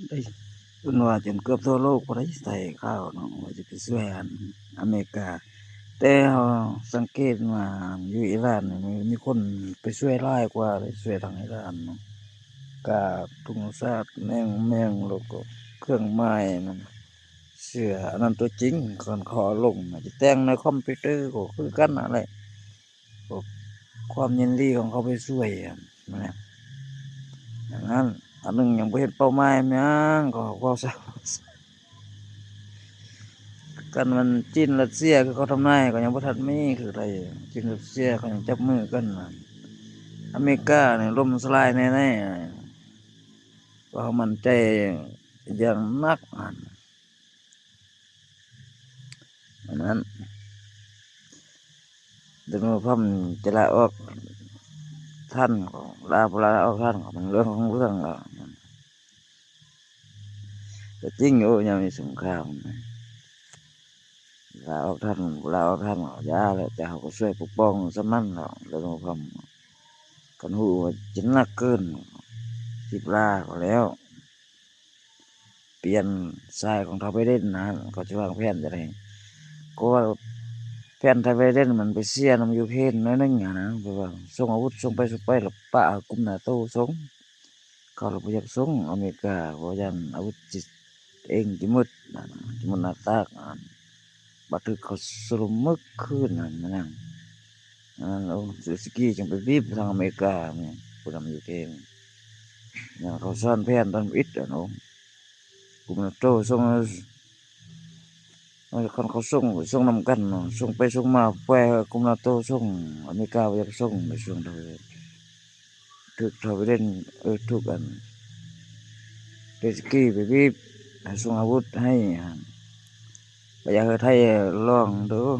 ໄດ້ ເພິ່ນວ່າຈົນເກືອບທົ່ວໂລກພຸ້ນໃດ ໃສ່ຂ່າວເນາະ ວ່າຈະໄປຊ່ວຍອັນອາເມລິກາ. ແຕ່ເຮົາສັງເກດມາຢູ່ອີຣານນີ້ ມີຄົນໄປຊ່ວຍຫຼາຍກວ່າເດ້ ຊ່ວຍທາງອີຣານເນາະ. ກາທຸງຊາດແມ່ງໆ ແລ້ວກໍເຄື່ອງໝາຍນັ້ນ ເສືອອັນນັ້ນຕົວຈິງ ຄັນເຂົາເອົາລົງນະ ຈະແຕ່ງໃນຄອມພິວເຕີກໍຄືກັນນັ້ນແຫຼະ. ກໍຄວາມຍິນດີຂອງເຂົາໄປຊ່ວຍຫັ້ນນະ ອັນນັ້ນ ອັນໜຶ່ງຍັງບໍ່ເຫັນເປົ້າໝາຍຫຍັງ ກໍເວົ້າຊະ ຄັນແມ່ນຈີນຣັດເຊຍຄືເຂົາທຳນາຍ ກໍຍັງບໍ່ທັນມີຄືໃດ. ຈີນຣັດເຊຍເຂົາຍັງຈັບມືກັນນະ ອາເມລິການີ້ລົ້ມສະລາຍແນ່ໆ ເພາະເຮົາໝັ້ນໃຈຢ່າງໜັກຫັ້ນ. ອັນນັ້ນ ໂດນັລ ທຣຳ ຈະລາອອກທັນ ກໍລາ ບໍ່ລາອອກທັນ ກໍເປັນເລື່ອງຂອງເລື່ອງລາວ. ກໍຈິງຢູ່ ຍາມມີສົງຄາມ ລາອອກທັນ ບໍ່ລາອອກທັນ ກໍຢ່າແຫຼະ ແຕ່ເຮົາກໍຊ່ວຍປົກປ້ອງສ່ຳນັ້ນແຫຼະ ໂດນັລ ທຣຳ. ຄັນຮູ້ວ່າຈະໜັກເກີນ ສິບລາກໍແລ້ວ. ປ່ຽນສາຍຂອງທ້າວໄບເດັນນະ ເຂົາຈະວາງແຜນຈັ່ງໃດ? ກໍວ່າແຜນທ້າວໄບເດັນມັນໄປເຊຍນຳຢູເຄຣນໜ້ອຍໜຶ່ງຫັ້ນນະ ແບບວ່າສົ່ງອາວຸດ ສົ່ງໄປ ສົ່ງໄປ ແລ້ວປະໃຫ້ກຸ່ມນາໂຕສົ່ງ ເຂົາລະບໍ່ຢາກສົ່ງ ອາເມລິກາ ເພາະຢ້ານອາວຸດຊິ ເອງຈະໝົດ ຈະໝົດໜ້າຕາກ ບາດຖືກເຂົາສະຫຼຸມເມື່ອຄືນນັ້ນ ແມ່ນຫຍັງ ອັນນັ້ນ ໂອ້ ເຊເລນສກີຈຶ່ງໄປບີບທາງອາເມລິກາ ຜູ້ນຳຢູເຄຣນ ຍັງເຂົາຊ້ອນແຜນທຳອິດ ໂອ້ ກຸ່ມນາໂຕສົ່ງ ຄັນເຂົາສົ່ງ ສົ່ງນຳກັນເນາະ ສົ່ງໄປສົ່ງມາ ປ່ອຍໃຫ້ກຸ່ມນາໂຕສົ່ງ ອາເມລິກາບໍ່ຢາກສົ່ງໃນຊ່ວງນັ້ນ. ຖືກທ້າວໄບເດັນ ເອີ ຖືກອັນ ເຊເລນສກີໄປບີບໃຫ້ສົ່ງອາວຸດໃຫ້ ບໍ່ຢາກໃຫ້ໄທລອງເດີ້.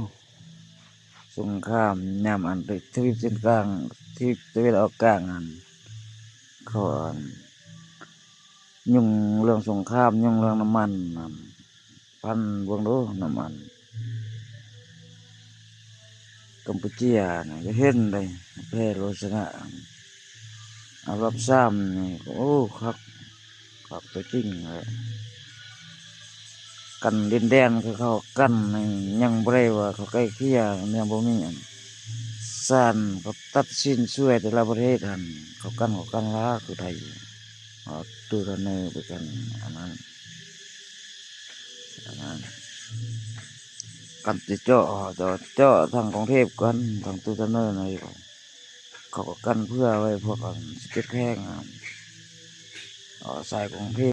ສົງຄາມຍາມອັນທະວີບເສັ້ນກາງ ທະວີບຕາເວັນອອກກາງຫັ້ນ ເຂົາອັນ ຫຍຸ້ງເລື່ອງສົງຄາມ ຫຍຸ້ງເລື່ອງນ້ຳມັນນັ້ນ ພັນເບິ່ງດູ ນ້ຳມັນ ກຳປູເຈຍນະ ຈະເຫັນໄດ໋ ແພ້ໂລຊະນະ ອັນດັບສາມນີ້ ໂອ້ ຄັກ ຄັກຕົວຈິງເລີຍ. ກັນດິນແດນ ຄືເຂົາກັນນີ້ ຍັງບໍ່ໄດ້ວ່າເຂົາໄກ່ເກ່ຍ ຍັງບໍ່ມີອັນ ສານເຂົາຕັດສິນຊ່ວຍແຕ່ລະປະເທດຫັ້ນ ເຂົາກັນ ເຂົາກັນລະຄືໄທ ເອົາຕູ້ທະເນີໄປກັນ ອັນນັ້ນ ອັນນັ້ນ ກັນຈະເຈາະ ເຈາະ ເຈາະທາງກອງເທບກັນ ທາງຕູ້ທະເນີນະ ເຂົາກໍກັນເພື່ອໄວ້ພວກອັນສິບເຈັດແຂວງ ເອົາສາຍກອງເທບ